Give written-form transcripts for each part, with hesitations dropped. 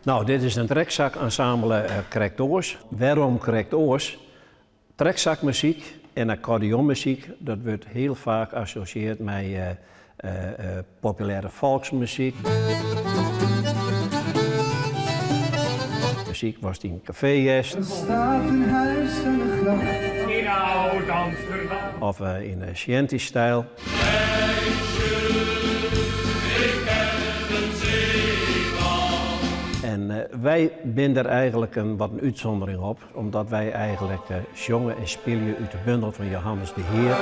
No, dit is in trekzak-ensemble krekt oars. Wêrom krekt oars? Trekzakmuzyk en akkordeonmuzyk, dat wurdt hiel faak assosjeard mei populêre folksmuzyk. Muzyk watst yn in kafee hearst. Er staat een huis en een gracht. In oud Amsterdam. Of yn in shanty-styl. En wy binne der eigenlik in wat in útsûndering op, omdat wy eigenlik sjonge en spylje út de bundel fan Johannes de Heer.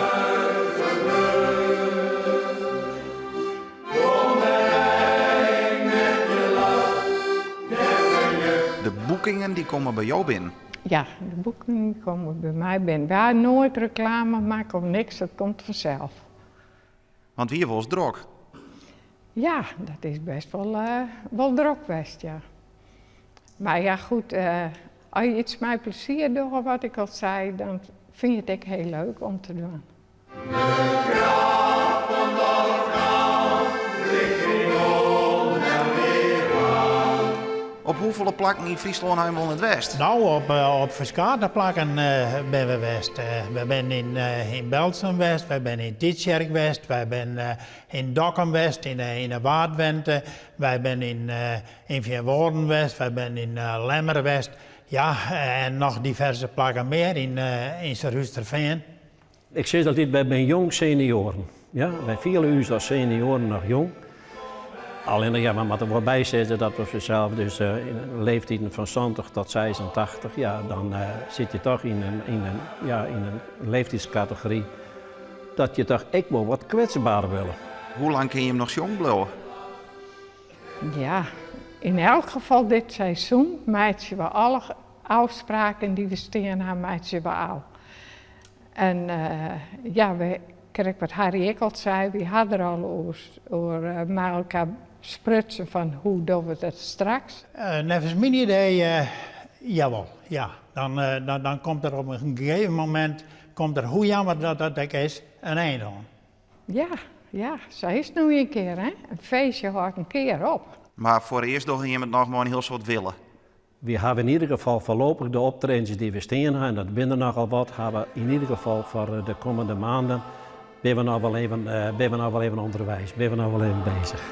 De boekingen dy komme by jo binnen? Ja, de boekingen komme by my binnen. Wy ha noait reklame makke of niks, dat komt fansels. Want wie wolris drok? Ja, dat is best wol, wol drok west, ja. Mar ja, goed, as je iets mei plezier dogge, wat ik al sei, dan fyn je it ek hiel leuk om te dwaan. Op hoefolle plakken yn Fryslân ha jim wol net west? No, op, op ferskate plakken binne we west. We binne yn, yn Berltsum west, wy binne yn Tytsjerk west, wy binne yn Dokkum west, yn de, yn de Waadwente, wy binne yn, yn Feanwâlden west, wy binne yn Lemmer west. Ja, en noch diverse plakken mear yn, yn Surhústerfean. Ik sis altyd, wy binne jong senioaren. Ja, wy fiele ús as senioaren noch jong. Allinnich, ja, we moatte wol by sizze dat we fansels dus yn leeftiden fan 70 tot 86, ja, dan sit je toch yn in, yn in, ja, yn in leeftydskategory dat je toch ek wol wat kwetsber wurde. Hoe lang kin jim noch sjong bliuwe? Ja, yn elk gefal dit seizoen meitsje we alle ôfspraken dy't we stean ha, meitsje we ôf. En ja, we, krekt wat Harry ek al sei, wy ha der al oer, oer mei elkoar sprutsen fan hoe dogge we dat straks. Neffens myn idee jawol, ja. Dan, dan komt der op in gegeven momint, komt der, hoe jammer dat dat ek is, in ein oan. Ja, ja, sa is it no ien kear, hè. In feestje hâldt in kear op. Mar foarearst dogge jim it noch mei in hiel soad wille. Wy hawwe yn ieder gefal foarlopich de optredens dy't we stean ha, en dat binne der nochal wat, hawwe yn ieder gefal foar de kommende maanden binne we noch wol even, binne we noch wol even ûnderweis, binne we noch wol even bezich.